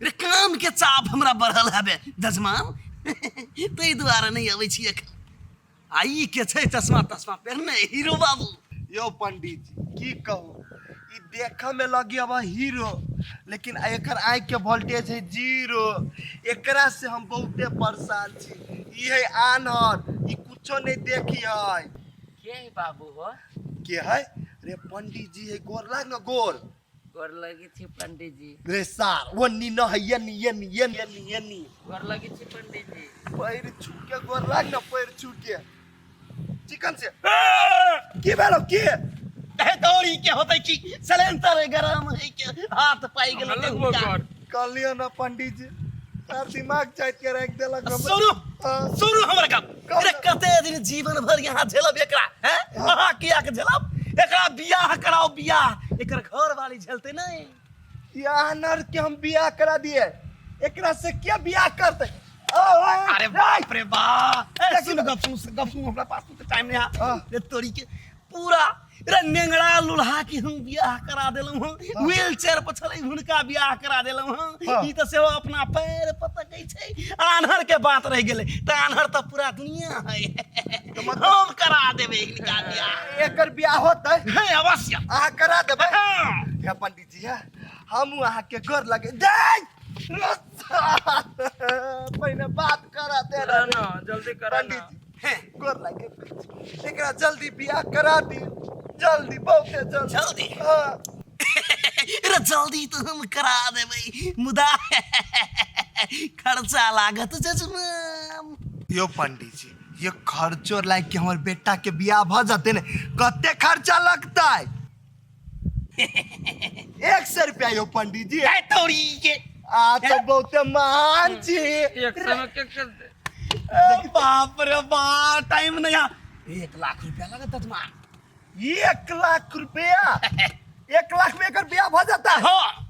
रे काम के चाप हमरा बढ़ल हबे जजमान, ताहि दुआरे नहि अबै छी एखन। आ ई के छै चश्मा तश्मा पहिरने हीरो बाबू? यौ पंडित जी, की कहू, ई देखऽ में लगी अब हीरो, लेकिन एकर आँखि के वोल्टेज है जीरो। एकरा से हम बहुते परेशान छी। ई है आन्हर, ई कुछो नहीं देखी है। के है बाबू हो? के है रे? पंडित जी है। गोर लाग न, गोर। गोर लगे छी पंडित जी। रे सार, वो नी न है, ये नी ये नी ये नी ये नी ये नी। गोर लगे छी पंडित जी। पैर छू के गोर लाग न, पैर छू के, चिकन से। की भेलो की? ए दौड़ी के होतै की, सिलेंडर गरम है के हाथ पाइ गेल हमरा लगबो कर। कहलियो न पंडित जी, तार दिमाग चाट के राखि देलक हमरा। सुनू। हाँ। सुनू हमर गप। कहू। अरे कते दिन जीवन भर यहाँ झेलब एकरा हैं? अहाँ किया के झेलब एकरा? बियाह कराओ बियाह, एकर घर वाली झेलते नहीं। ई आनर के हम बियाह करा दिए, एकरा से क्या बियाह करते? अरे बाप रे बाप, ए, सुन गप सुन गप सुन, हमरा पास तो टाइम नहीं है। हाँ। रे तोरी के पूरा रे नेंगड़ा लुल्हा के हम बियाह करा देलहुँ हँ, व्हील चेयर पर छलै हुनका बियाह करा देलहुँ हँ। हाँ। ई तऽ सेहो अपना पैर पतकै छै। आन्हर के बात रहि गेलै तऽ आन्हर तऽ पूरा दुनिया है, हम करा देबै हिनका बियाह। एकर बियाह होतै? है, अवश्य। अहाँ करा देबै? हाँ। हे पंडित जी, हे हमहूँ अहाँके गोर लगे दे। पहिने बात करा दे। करा ना, जल्दी करा ना। पंडित जी, हे गोर लगे, एकरा जल्दी बियाह करा दी, जल्दी, बहुते जल्दी। जल्दी? हाँ। रे जल्दी तऽ हम करा देबै, मुदा खर्चा लागत जजमान। यो पंडित जी, ये खर्चो लाग के हमर बेटा के बियाह भ जते ने, कते खर्चा लगतै? 100 रुपया यो पंडित जी। ए तोरी के आ तो बहुते महान छी। 100 में के कर दे? ए बाप रे बाप, टाइम नहीं है। 1 लाख रुपया लागत जजमान। 1 लाख रुपया? 1 लाख में एकर बियाह भ जाता है? हाँ।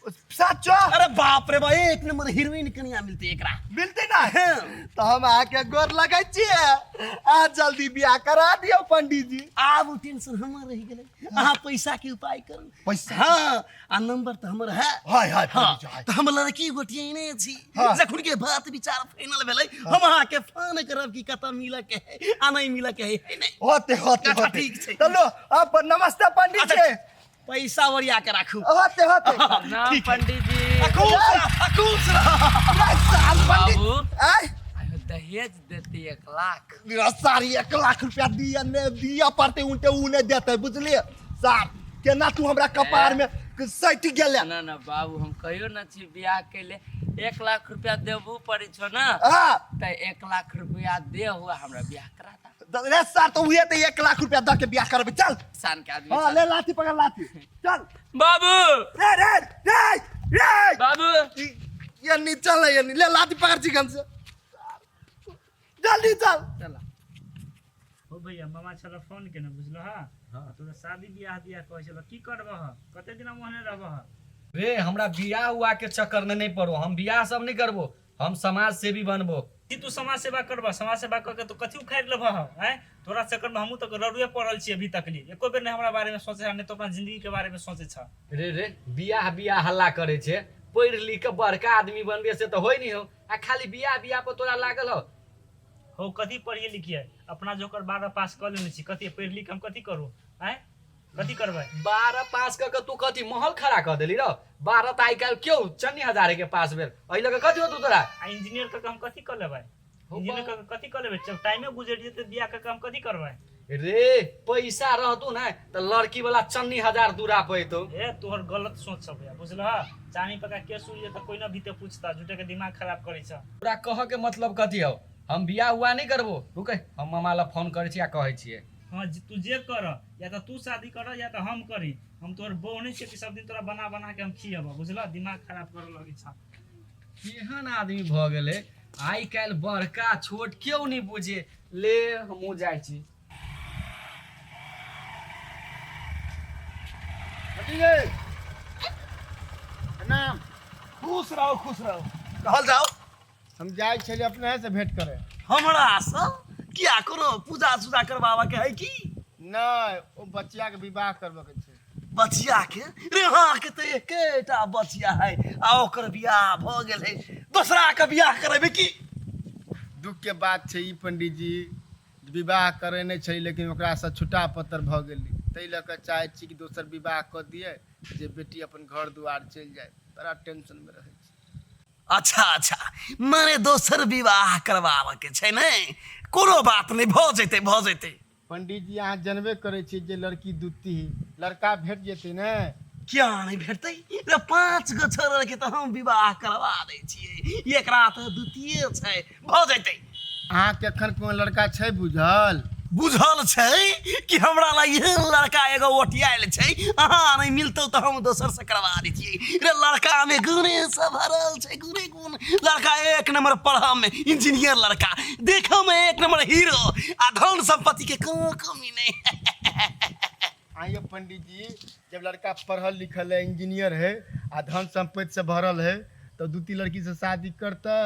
सचो? अरे बाप रे बाप, एक नंबर हीरोइन कनिया मिलती एकरा। मिलते ना? तो हम आके गोर लगै छियै, आ जल्दी बियाह करा दियौ पंडित जी। आब उ टेंशन हमर रहि गेलै, अहाँ पैसा के उपाय करू। पैसा? हाँ, आ नंबर तऽ हमर है। हाय हाय। हाँ। पंडित जी, हाय। तऽ हम लड़की गोटियने छी। हाँ। जखन के बात विचार फाइनल भेलै, हम अहाँके फोन करब कि कतऽ मिलऽ के है आ नहीं मिलऽ के है, है नहीं? होते होते। अच्छा, होते। ठीक छै। चलो अब, नमस्ते पंडित अच्छा, जी। पैसा ओरिया के राखू। होते होते। ना पंडित जी। आ, खुश रह, आ, खुश रह। साल पंडित। बाबू। आय। आयो दहेज देती 1 लाख। मेरा सारी 1 लाख रुपया दिया ने दिया पड़ते, उनटे ऊ नहीं देते, बुझलिए सार? केना तू हमरा कपार में सटि गेले। ना ना बाबू, हम कहियो ना छी बियाह के लिए 1 लाख रुपया देबू पड़े छो ना। हाँ। तो 1 लाख रुपया दे हुआ हमरा बियाह करा दा। रे सार, तो उहे तो 1 लाख रुपया दे के बियाह करबे, चल। किसान के आदमी। हाँ। छल। ले लाठी पकड़, लाठी, चल। बाबू। रे रे रे रे। बाबू। ये नहीं चल, ये नहीं, ले लाठी पकड़ चिकन से, जल्दी चल। चला। हो भैया, मामा छल फोन केने, बुझलह? हाँ, तोरा शादी बियाह दिया कहै छल, की करबह? कते दिन ओहने रहबह? रे, हमरा बियाह हुआ के चक्कर में नहीं पड़ो। हम बियाह सब नहीं करबो, हम समाज सेवी बनबो। की तू समाज सेवा करबह? समाज सेवा कऽ के तू कथी उखाड़ि लेबह? आँय, तोरा चक्कर में हमहूँ तऽ रड़ुए पड़ल छी अभी तक ली। एको बेर नहि हमरा बारे में सोचै छ, नहि तो अपना जिंदगी के बारे में सोचै छ। रे रे, बियाह बियाह हल्ला करे छे, पढ़ि लिख के बड़का आदमी बनबे से तो होय नहीं हो, आ खाली बियाह बियाह पर तोरा लागल हो। हो, कथी पढ़िए लिखिए? अपना जोकर 12 पास कऽ लेने छी। कथी पढ़ि लिख हम कथी करू? आँय, कथी करबै? 12 पास कऽ के तू कथी महल खड़ा कऽ देली रौ? 12 तऽ आइ काल्हि केओ चन्नी हजारे के पास भेल, एहि लऽ के कथी होतौ तोरा? आ इंजीनियर कऽ के हम कथी कऽ लेबै? इंजीनियर कऽ के कथी कऽ लेबै? जब टाइमे गुजरि जेतै, बियाह कऽ के हम कथी करबै? रे, पैसा रहतौ ने तऽ लड़की वाला चन्नी हजार दूरा पैतौ। ए, तोहर गलत सोच सब भैया, बुझलह? चानी पका केस उड़ि जेतै, कोई न भीते पूछता। झूठे के दिमाग खराब करै छ। तोरा कहऽ के मतलब कथी हौ? हम बियाह हुआ नहीं करबो। रुकै, हम मामा लग फोन करै छी आ कहै छियै। हाँ, तू जे कर, या तऽ तू शादी कर या तऽ हम करी। हम तोहर बहू नहीं छियै कि सब दिन तोरा बना बना के हम खियब, बुझलह? दिमाग खराब करऽ लगै छ। केहन आदमी भऽ गेलै आइ काल्हि, बड़का छोट केओ नहि बुझे। ले, हमहूँ जाइ छी। प्रणाम। खुश रहो, खुश रहो, कहल जाओ। हम जाइ छलियै अपने से भेंट करे। हमरा से किया? कोनो पूजा सूजा करबाबऽ के है की? नहि, ओ बचिया के विवाह करबऽ के छै। बचिया के रे हाँ के तऽ एकेटा बचिया है आ ओकर बियाह भऽ गेल है दोसरा के बियाह करेबै की दुख के बात छै ई पंडीजी विवाह करेने छै लेकिन ओकरासँ छुटा पत्तर भऽ गेलै ताहि लऽ कऽ चाहै छी कि दोसर विवाह कऽ दियै जे बेटी अपन घर दुआर चलि जाय बड़ा टेंशनमे रहै छी अच्छा अच्छा माने दोसर विवाह करबाबऽ के छै ने कोनो बात नहि भऽ जेतै भऽ जेतै पंडीजी अहाँ जनबे करै छी जे लड़की दुत्ती लड़का भेट जेतै ने किया नहि भेटतै रे पाँच गो छोरा के तऽ हम विवाह करवा दै छियै एकरा तऽ द्वितीय छै भऽ जेतै अहाँके एखन कोनो लड़का छै बुझल बुझल छै कि हमरा लग एहन लड़का एगो ओटियायल छै अहाँ नहि मिलतौ तऽ हम दोसर से करवा दै छियै रे लड़का मे गुणे से भरल छै गुणे गुण लड़का एक नंबर पढ़ऽ मे इंजीनियर लड़का देखऽ मे एक नंबर हीरो आ धन संपत्ति के कोनो कमी नहि आइए पंडित जी जब लड़का पढ़ल लिखल है इंजीनियर है आ धन संपत्ति से भरल है तो दू तीन लड़की से शादी करतै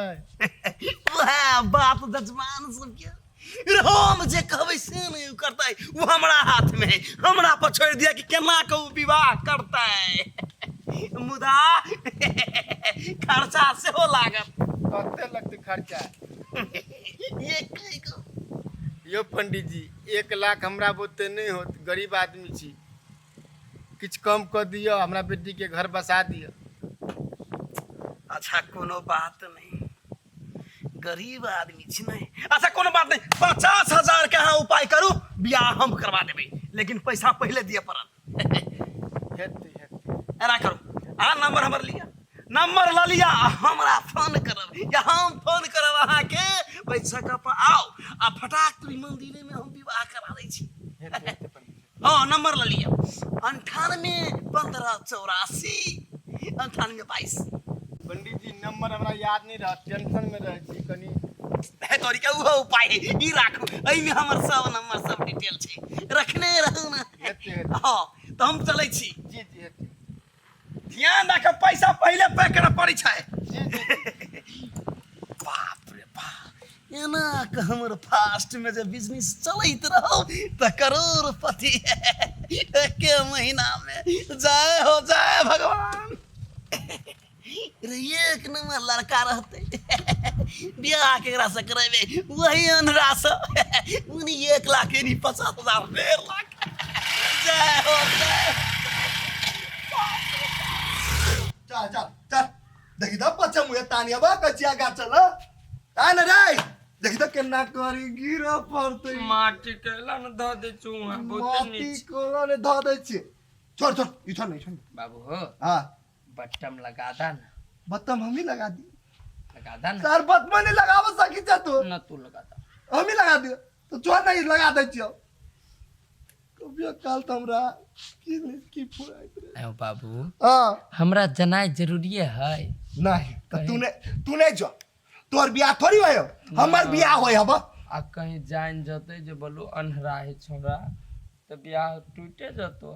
वएह बात जजमान सबके हम जे कहबै से नहि ओ करतै ओ हमरा हाथमे है हमरा पर छोड़ि दिअ कि केना कऽ ओ विवाह करतै मुदा खर्चा सेहो लागत कते लगतै खर्चा एक यौ पंडित जी 1 लाख हमरा बुते नहि होत गरीब आदमी छी किछु कम कऽ दिअ हमरा बेटीके घर बसा दिअ अच्छा कोनो बात नहीं गरीब आदमी छी नहीं अच्छा कोनो बात नहीं 50,000 के अहाँ उपाय करू बियाह हम करवा देबै लेकिन पैसा पहिले दिअ पड़त हेतै हेतै एना करू अहाँ नंबर हमर लिअ नंबर लऽ लिअ आ हमरा फोन करब या हम फोन करब अहाँके ओहि जगह पर आउ आ फटाक तुरी मंदिरे में हम विवाह करा दै छी हेतै हेतै पंडित जी हाँ नंबर लऽ लिअ 98 15 84 98 22 पंडित जी नंबर हमरा याद नहि रहत टेंशन में रहै छी कनि है तोरी के उहो उपाय है ई राखू एहिमे हमर सब नंबर सब डिटेल छै रखने रहू ने हेतै हेतै हाँ तऽ हम चलै छी जी जी हेतै ध्यान राखब पैसा पहिले पे करऽ पड़ै छै जी जी बाप रे बाप एना के हमर फास्ट में जे बिजनेस चलैत रहो तऽ करोड़पति एके महीना में जय हो जय भगवान रे एक नंबर लड़का रहते बियाह केकरा से करेबे वही अनरा से उन्हीं 1 लाख यानी 50,000 1.5 लाख जय हो जय चल चल चल देखी तऽ पछा मुहे तानिया बा कचिया गाछल आय न रे देखी तऽ केना करी गिर पड़तै माटी केला न धऽ दै छौ वहाँ बहुते माटी नीच कोना ने धऽ दै छियै छोड़ छोड़ ई छोड़ नहीं छोड़ बाबू हो हाँ बट्टम लगा दा ना बत्तम हम ही लगा दी लगा दा ना सर बत्तम नहीं लगाव सकी छ तू ना तू लगा दा हम ही लगा दियो तो छोड़ नहीं लगा दै छियो कभी काल तो हमरा की नहीं की फुराइत रे आयो बाबू हाँ हमरा जनाइ जरूरी है नहीं तो तू ने तू नहीं जो तोहर बियाह थोड़ी होय हमर बियाह होय हब आ कहीं जान जतै जे बोलू अन्हरा है छोरा तऽ बियाह टूटे जतो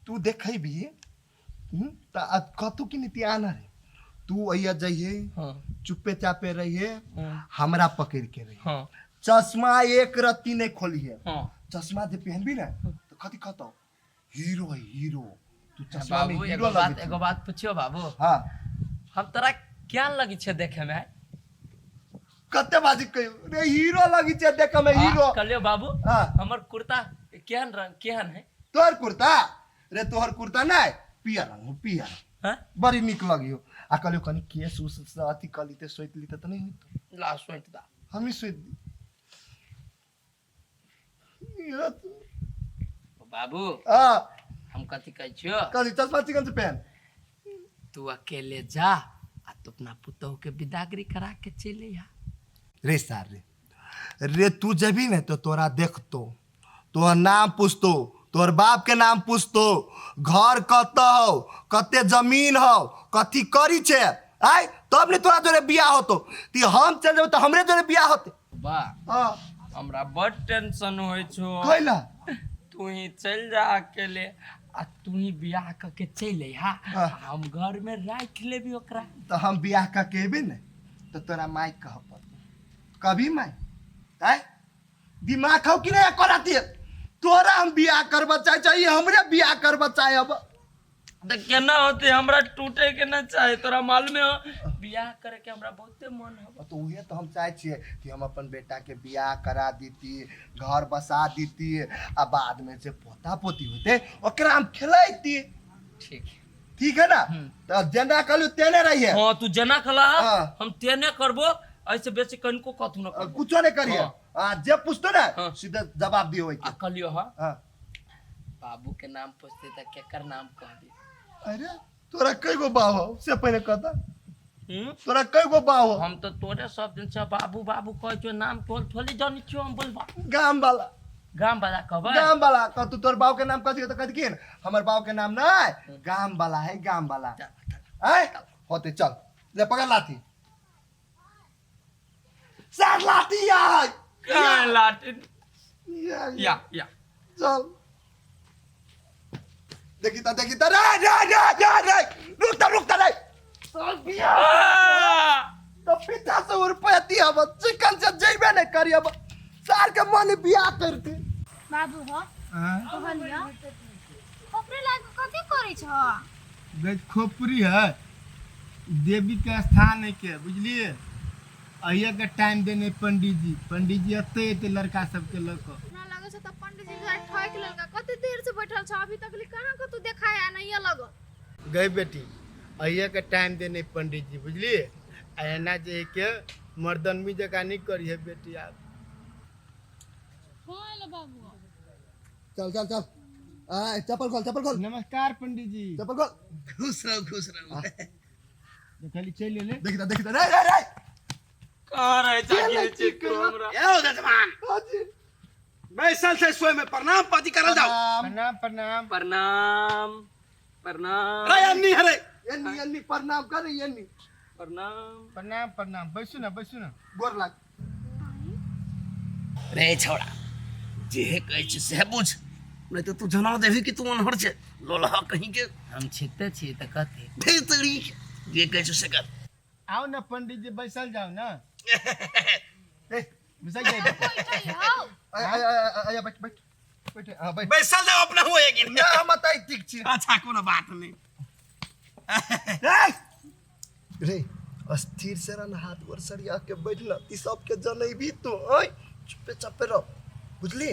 तू देखै भी त आ कतू की नीति आना रे तू अइया जइहे हाँ चुप्पे चापे रहिए हाँ हमरा पकड़ के रहिए हाँ चश्मा एक रत्ती नहीं खोलिए हाँ चश्मा जे पहनबी ना तो कथी कहतो हीरो है हीरो तू चश्मा में बाबू हीरो एगो बात लगै एगो बात पूछियो बाबू हाँ हम तोरा क्या लगी छे देखे में कते बाजी कहियो रे हीरो लगी छै देखे में हीरो हाँ, कहलियो बाबू हाँ। हमर कुर्ता केहन रंग केहन है तोहर कुर्ता रे तोहर कुर्ता नहीं पियर रंग हो पियर हाँ? बड़ी निक लगियो आ कहलियो कनी केस उस से अथी कऽ लीते सोति लीते तऽ नहीं होइत ला सोचि दा हम ही सोति दी इहो तो- बाबू हाँ हम कथी कहै छियो कहली चश्मा चिकन से पहन तू अकेले जा आ तू अपना पुतोह के विदागरी करा के चले आ रे सार रे रे तू जबी ने तो तोरा देखतो तोहर नाम पूछतो तोहर बाप के नाम पूछतो घर कत हौ कते जमीन हौ कथी करी छे आय तब ने तोरा जोरे बियाह होतो ती हम चल जेबो तऽ हमरे जोरे बियाह होते बा हाँ हमरा बड टेंशन होइ छौ कैला तू ही चल जा अकेले आ तू ही बियाह क के चलि अइहा हाँ। हम घर में राखि लेबी ओकरा तऽ हम बियाह कऽ के एबे ने तऽ तोरा माय कह पड़तौ कभी माय आय दिमाग हौ कि नहीं कराती तोरा हम बियाह करबा चाहे चाही, हमरे बियाह करबा चाहे अब। तऽ केना होते, हमरा टूटे के ना चाहे, तोरा मालूम हो बियाह करे के हमरा बहुते मन हो। तो उहे तो हम चाहे छियै कि हम अपन बेटा के बियाह करा दीती, घर बसा दीती, आ बाद में जे पोता पोती होते ओकरा हम खिलैती। ठीक। ठीक है ना? तो जेना कहलू तेने रहिए। हाँ, तू जेना कहला हाँ। हम तेने करबो, ऐसे बेसी कनिको कथू न करबो। कुछो नहीं करिए। हाँ। आ जे पूछतो ना हाँ। सीधा जवाब दियो। आ कहलियो हाँ। हाँ। बाबू के नाम पूछते त केकर नाम कहबी? अरे तोरा कई गो बाव हो से पहले कहता। हम्म? तोरा कई गो बाव हो? हम तो तोरे सब दिन से बाबू बाबू कहै छियो, नाम तोर थोड़ी जानै छियो हम। बोलबा। गाम वाला। गाम वाला कहबै। गाम वाला कह। तू तोर बाव के नाम कह तो कह कि हमर बाव के नाम नहीं, गाम वाला है, गाम वाला। आय होते चल ले पकड़ लाठी, सर लाठी आय। कहाँ लाठी? या, या या। चल देखी ता, देखी ता, रे रे रे रे रे, रुकता रुकता रे चल बिया। आ! तो पिता से उड़पैती अब चिकन से जइबे नहीं करी, अब सार के मन बियाह करती। बाबू हो, कहलियो खोपड़ी लाग कथी करै छ? गई खोपड़ी है, देवी के स्थान है के बुझलिए। अहिया के टाइम देने पंडित जी, पंडित जी एते एते लड़का सबके लऽ कऽ। हमरा लगै छ त पंडित जी ठकि लेलका। कते देर से बैठल छ, अभी तक ले कहाँ कतौ देखाया नहीं लगल। गई बेटी, अहिया के टाइम देने पंडित जी, बुझलिए। आ एना जे है के मर्दनमी जकाँ नहीं करिहे बेटी आब। चल चल चल, आय चप्पल खोल, चप्पल खोल। नमस्कार पंडित जी। चप्पल खोल। खुश रहो, खुश रहो। खाली चलि एलै। देखी ता, देखी ता, रे रे रे। कहाँ रहे जागिल छी हमरा? यौ जजमान। हाँ जी। बैसल छै सोय में, प्रणाम पाती करल जाओ। प्रणाम प्रणाम। प्रणाम प्रणाम। रे अन्नी हरे। एन्नी एन्नी प्रणाम कर, एन्नी। प्रणाम। प्रणाम प्रणाम, बैसू ना, बैसू ना। गोर लाग। रे छौड़ा, जे कहै छै से बुझ, नहीं तो तू जना देबही कि तू अनहर छै लोलहा कहीं के। हम छिकते छी त कथी? भीतरी जे कहै छै से कर। आओ ना पंडित जी, बैसल जाओ ना। ए। बैसल जाइए। बैठै हौ। आय आय आय आय, बैठ बैठ बैठ, हाँ बैठ। बैसल जाओ अपना हुए कि ना, हम तऽ ठीक छी। अच्छा, कोनो बात नहीं। रे रे, अस्थिर से रन, हाथ गोर सरिया के बैठ ना, ई सबके जनैबी तू। ओय चुपे चापे रह, बुझली?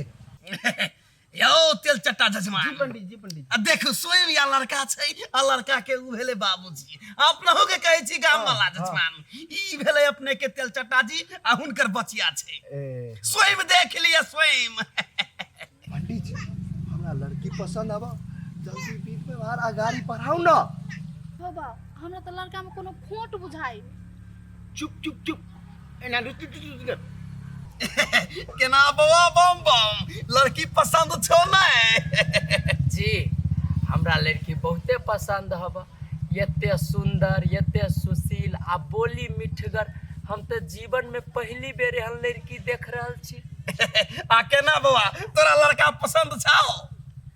यौ तेल चट्टा जजमान। जी पंडित जी, पंडित। आ देखू, स्वयं या लड़का छै आ लड़का के उ भेलै बाबूजी। अपनहु के कहै छी गाम वाला जजमान, ई भेलै अपने के तेल चट्टा जी आ हुनकर बचिया छै। ए। स्वयं देख लिअ स्वयं। पंडित जी, हमरा लड़की पसंद आबा, जल्दी बीच व्यवहार अगाड़ी बढ़ाऊ ना। हो बा, हमरा त लड़का में कोनो खोट बुझाई। चुप चुप चुप, एना रुक रुक रुक रुक। केना बौआ बम बम, लड़की पसंद छौ नै? जी, हमरा लड़की बहुते पसंद हब। एते सुंदर, एते सुशील आ बोली मिठगर, हम तऽ जीवन में पहली बेर एहन लड़की देख रहल छी। आ केना बौआ, तोरा लड़का पसंद छौ?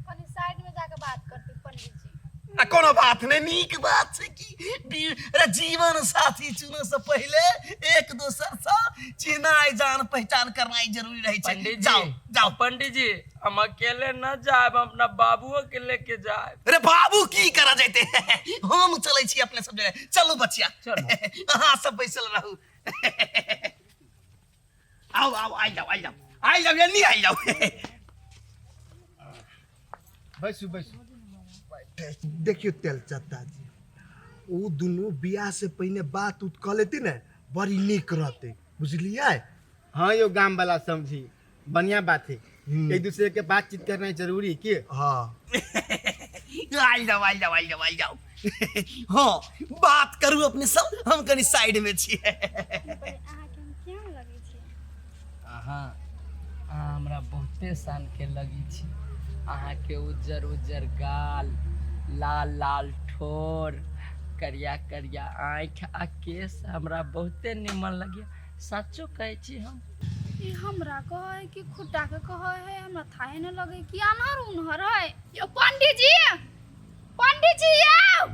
कनी साइड में जाके बात करती पंडित जी। आ कोनो बात नहि, नीक बात छै कि अरे जीवन साथी चुनै से पहिले एक दोसर से चिन्हाइ जान पहचान करनाइ जरूरी रहै छै। पंडित जी। जाओ जाओ। पंडित जी, हम अकेले न जायब, हम अपना बाबुओ के लेके जायब। अरे बाबू की करा जैते, हम चलै छी अपने सब जगह। चलू बचिया। चलू। अहाँ सब बैसल रहू। आओ आओ, आइ जाओ, आइ जाओ, आइ जाओ, जल्दी आइ जाओ। बैसू बैसू। देखियौ तेल चत्ता जी, ओ दुनू बियाह से पहिने बात उत कऽ लेती ने, बड़ी नीक रहतै, बुझलियै? हाँ यो गाम वाला समझी, बढ़िया बात है। एक दूसरे के बातचीत करना जरूरी है की। हाँ। आइ जाओ, आइ जाओ, आइ जाओ, आइ जाओ। हाँ, बात करू अपने सब, हम कनी साइड में छियै। अहाँके हम केहन लगै छी? अहाँ अहाँ हमरा बहुते शान के लगी छी। अहाँके उज्जर उज्जर गाल, लाल लाल ठोर, करिया करिया आँखि आ केश हमरा बहुते निमन लगिया। सचो कहै छी हम। ई हमरा कहै कि खुट्टा के कहै है, हमरा थाहे न लगे कि अनहर उनहर है। यो पंडित जी, पंडित जी आउ।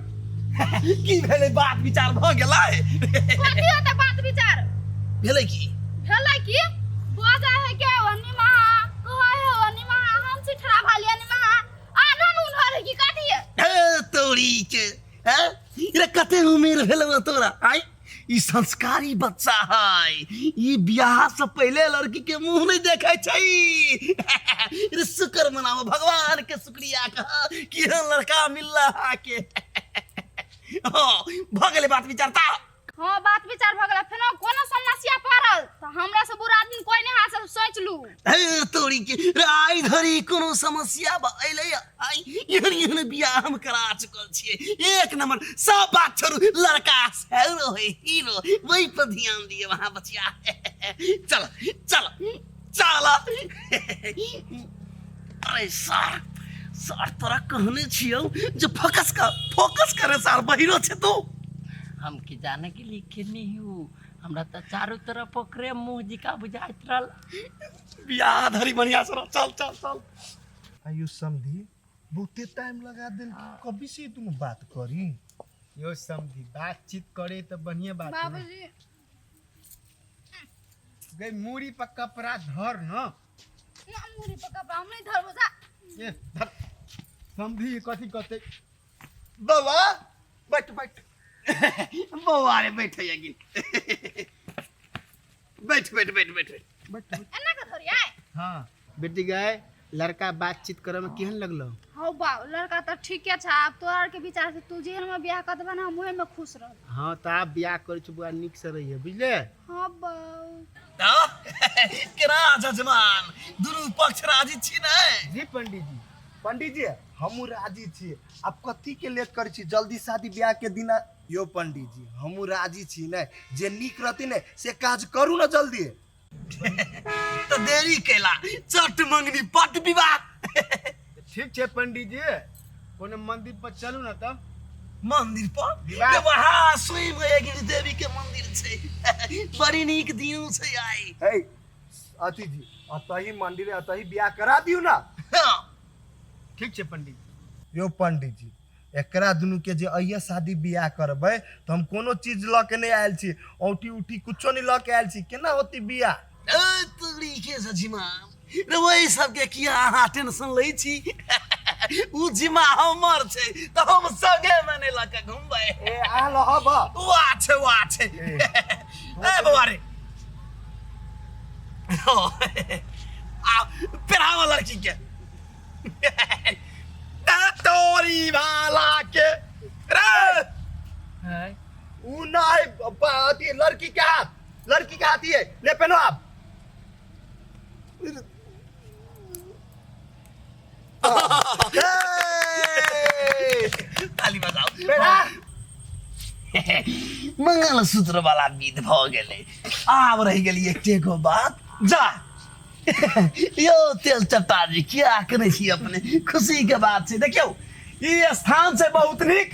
की भेलै, बात विचार भऽ गेलै? कथी होतै बात विचार? भेलै की? भेलै की, बजै है के ओनी महा कहै है ओनी महा, हम छी तोरी के हैं रे कते उमेर भेलौ तोरा आइ ई संस्कारी बच्चा है ई बियाह से पहले लड़की के मुंह नहीं देखे छै रे शुक्र मनाओ भगवान के शुक्रिया कह कि एहन लड़का मिलला के हाँ भऽ गेलै बात विचार ता हाँ बात विचार भऽ गेल फेनो कोनो समस्या पड़ल तऽ हमरा से बुरा आदमी कोई नहीं हाथ से सोच लू हे तोरी के रे आइ धरि कोनो समस्या अयलै आइ एहन एहन बियाह हम करा चुकल छियै एक नंबर सब बात छोड़ू लड़का हीरो है हीरो वही पर ध्यान दिए वहाँ बचिया चल चल चल अरे सर सर तोरा कहने छियौ जे फोकस कर फोकस करे सर बहिरो छै तू हम की जाने के लिए केने हूँ हमरा तऽ चारू तरफ ओकरे मुँह जिका बुझाइत रहल बियाह धरि बढ़िया से रह। चल चल चल आयु समधी बहुते टाइम लगा देल कभी से तुम बात करी यो समधी बातचीत करे तो बढ़िया बात है ना। बाबूजी गई मूड़ी पर कपड़ा धर न ना मुरी पर कपड़ा हम नहीं धरबो जा ए धर समधी कथी कहते बौआ बैठ बैठ बौआ रे बैठ यगिन बैठ बैठ बैठ बैठ बैठ एना के धरी आय हाँ बेटी गए लड़का बातचीत करे में केहन लगलो हौ बाउ लड़का तऽ ठीके छै आब तोरा आरके विचार से तू जेहन में बियाह कर देबा ना हम ओहे में खुश रहब हाँ तो आप बियाह करे छो बुआ नीक से रहिए बुझले हाँ बाउ केना जजमान दुनू पक्ष राजी छी ने जी पंडित जी पंडित जी हमहूँ राजी छी आब कथी के लेट करै छी जल्दी शादी ब्याह के दिन यो पंडित जी हमहूँ राजी छी ने जे नीक रहती ने से काज करू ना जल्दी तऽ देरी कैला चट मंगनी पट विवाह ठीक छै पंडित जी कोनो मंदिर पर चलू ना तब मंदिर पर विवाह। रे वहाँ स्वयं गिरी देवी के मंदिर छै बड़ी नीक दिन छै आइ है अथी जी अतही मंदिर अतही ब्याह करा दियौ ना हाँ। ठीक छै पंडित जी यो पंडित जी एकरा दुनू के जे अइये शादी बियाह करबै तऽ हम कोनो चीज लऽ के नहि आयल छी औंठी उठी कुछो नहि लऽ के आयल छी केना होती बियाह ए तोरी के जजिमा रे ओहि सबके किया अहाँ टेंशन लै छी उ जिम्मा हमर छै तऽ हम संगे मे नहि लऽ के घुमबै ए अहाँ लहब वाह छै वाह छै ए बौआ रे आ पेरावा लड़की के तोरी भाला के रे है उ नहीं अथी लड़की के हाथ लड़की के हाथ ही है ले पहनो आप ताली बजाओ मंगलसूत्र वाला विध भऽ गेलै आब रहि गेली एके गो बात जा यौ तेल चट्टा जी किया करै छी अपने खुशी के बात छै देखियौ ई स्थान छै बहुत नीक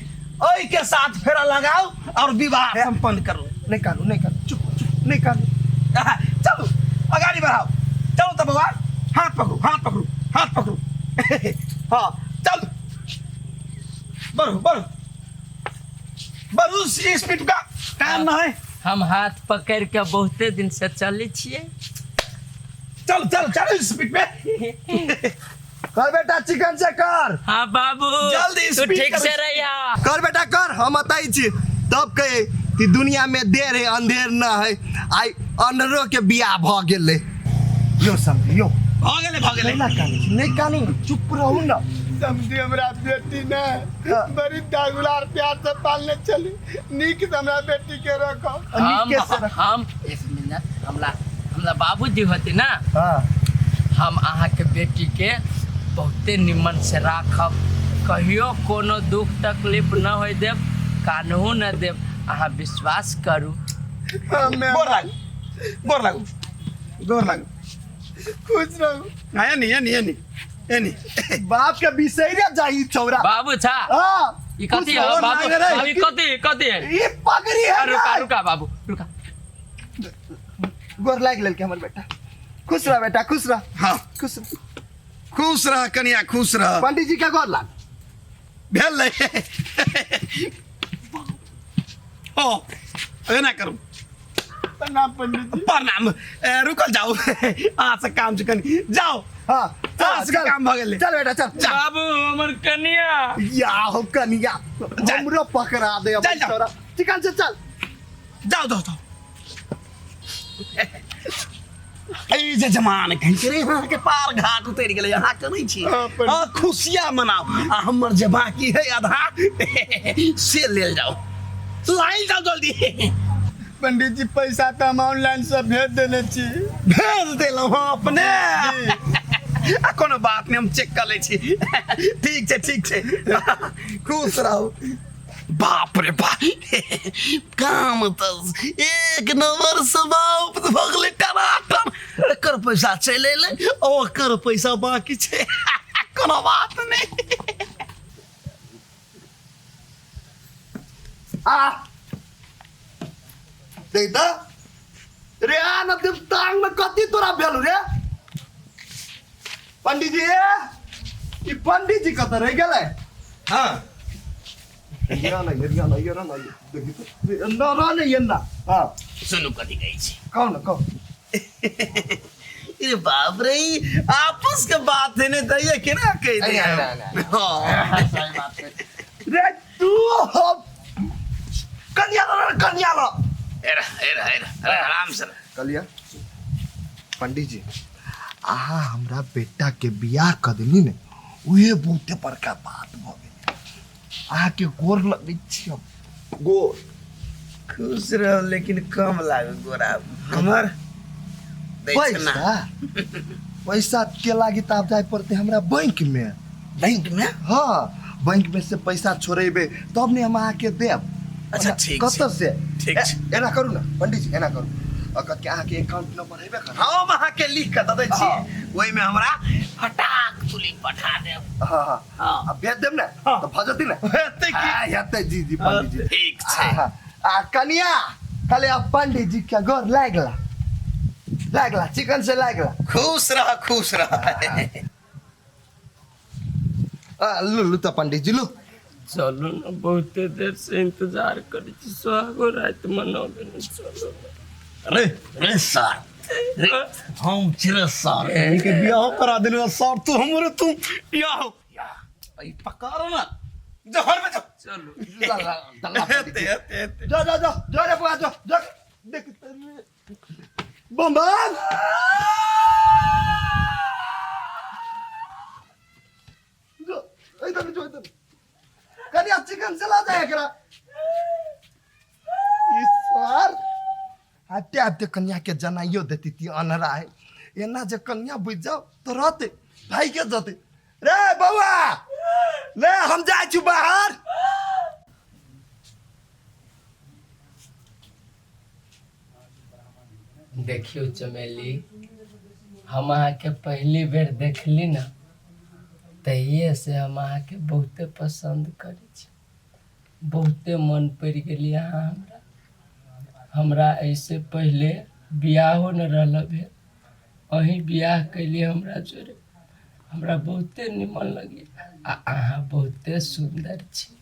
ओहि के साथ फेरा लगाओ और विवाह संपन्न करू नहीं कानू नहीं कानू चुप चुप नहीं कानू चलू अगाडि बढ़ाओ चलू तऽ बौआ हाथ पकड़ू हाथ पकड़ू हाथ पकड़ू हाँ चलू बढ़ू बढ़ू बढ़ू स्पीड का टाइम ना है हम हाथ पकड़ के बहुते दिन से चलै छियै चल चल चल स्पीड में कर बेटा चिकन से कर हाँ बाबू जल्दी तू स्पीड ठीक कर। से रहिया कर बेटा कर हम बताई छी तब कहे कि दुनिया में देर है अंधेर न है आई अनरो के बियाह भ गेलै यो समझी यो भऽ गेलै भऽ गेलै नहीं कानू नहीं कानू चुप रहू ना समझी हमरा बेटी ने बड़ी दागुलार प्यार से पालने चली नीक से हमरा बेटी के रखो हम नीके से रख हम एक मिनट हमरा हमरा बाबूजी होते ना हाँ हम अहाँके बेटीके बहुते निमन से राखब कहियो कोनो दुख तकलीफ न होय देब कानहु न देब अहाँ विश्वास करू गोर लागू गोर लागू गोर लागू खुश रहू हाँ एनी एनी एनी एनी बाप के बिसैरे जाई छौरा बाबू छा हाँ ई कथी है खुश रहो, बाबू नांगे रे। बाबू, ई कथी कथी है ई पगड़ी है रुका ना। रुका बाबू रुका गोर लाग लेलकै हमर बेटा खुश रह बेटा खुश रह हाँ खुश रह खुश रह कनिया खुश रह पंडित जी के गोर लाग भेल हो एना करू प्रणाम पंडित जी प्रणाम ए, रुकल जाओ अहाँ से काम छै कनि जाओ हाँ ताश के काम भऽ गेलै। चल बेटा चल चल। बाबू हमर कनिया या हो कनिया हमरो पकड़ा दे अब चल जाओ। तोरा चिकन से चल। जाओ जाओ जाओ। एहि जे जमान कहीं के रे, अहाँके पार घाट उतरि गेलै, अहाँ करै छी, अहाँ खुशिया मनाउ आ हमर जे बाकी है आधा से लेल जाओ, लाइल जाओ जल्दी। पंडित जी पैसा तऽ हम ऑनलाइन से भेज देने छी। भेज देलहुँ हँ अपने? आ कोनो बात नहि, हम चेक कऽ लै छी। ठीक छै ठीक छै, खुश रहू। बाप रे बाप, काम तऽ एक नंबर समाप्त भऽ गेलै टनाटन। एकर पैसा चलि एलै, ओकर पैसा बाकी छै, कोनो बात नहि। आ देख तऽ रे, आ न देव टांग में कथी तोरा भेल रे? पंडित जी, ई पंडित जी कतऽ रहि गेलै? हाँ। ये ना ये ना ये ना ये देखी तो ना ना नहीं ये ना। हाँ। सुनू कथी कहै छी। कौन कौन? अरे बाप रे, ई आपस के बात है ने, तऽ ये केना कहि दे? हाँ। रे तू हम कन्या लो कन्या लो। एरा एरा एरा, अरे आराम से। कलिया पंडित जी, अहाँ हमरा बेटा के बियाह कऽ देली ने, उहे बहुते बड़का बात भऽ गेल। अहाँके गोर लगै छी हम, गोर। खुश रहो, लेकिन कम लागू गोरा हमर दै छै ना। पैसा पैसा के लागी तऽ आब जाय पड़तै हमरा बैंक में। बैंक में? हाँ, बैंक में से पैसा छोड़ेबै तब ने हम अहाँके देब। अच्छा, ठीक छै। कतऽ से? ठीक छै। एना करू ने पंडित जी, एना करू, अगर के अहाँके अकाउंट नंबर हेबे करत। हम अहाँके लिख कऽ दऽ दै छी, ओहिमे हमरा फटाक तुली पठा देब। हाँ हाँ। हाँ। आ भेज देब ने तऽ भऽ जेतै ने? हेतै की? हाँ, हेतै। जी जी पंडित जी। ठीक छै। हाँ, आ कनिया खाली अब पंडित जी के गोर लागला लागला, चिकन से लागला। खुश रह खुश रह। आ, लू लू तऽ पंडित जी लू। चलू ने, बहुते देर से इंतजार करै छी, सोहागो राति मनाबे ने, चलू। रे रे सर रे, हम छिरे सर के बियाह करा देलु सर, तू हमरे तू बियाह ई पकड़ ना, जो घर में जो। चलू। हेते हेते हेते। जा जा जा जा रे बुआ, जा जा। देख बम बम जो इधर जो इधर कनिया चिकन चला जाए एकरा। ई सार आते आते कन्या के जनाइयो देती ती अनहरा है, एना जे कन्या बुझ जाओ तो रहते भाई के जते। रे बौआ ले, हम जाइ छी बाहर। देखियौ चमेली, हम अहाँके पहली बेर देखली ने, तहिए से हम अहाँके बहुते पसन्द करै छी, बहुते मन पड़ि गेली अहाँ हमरा। हमरा एहिसँ पहिले बियाहो नहि रहल भेल, अहीं बियाह कयली हमरा जोरे, हमरा बहुते निमन लगैए आ अहाँ बहुते सुन्दर छी।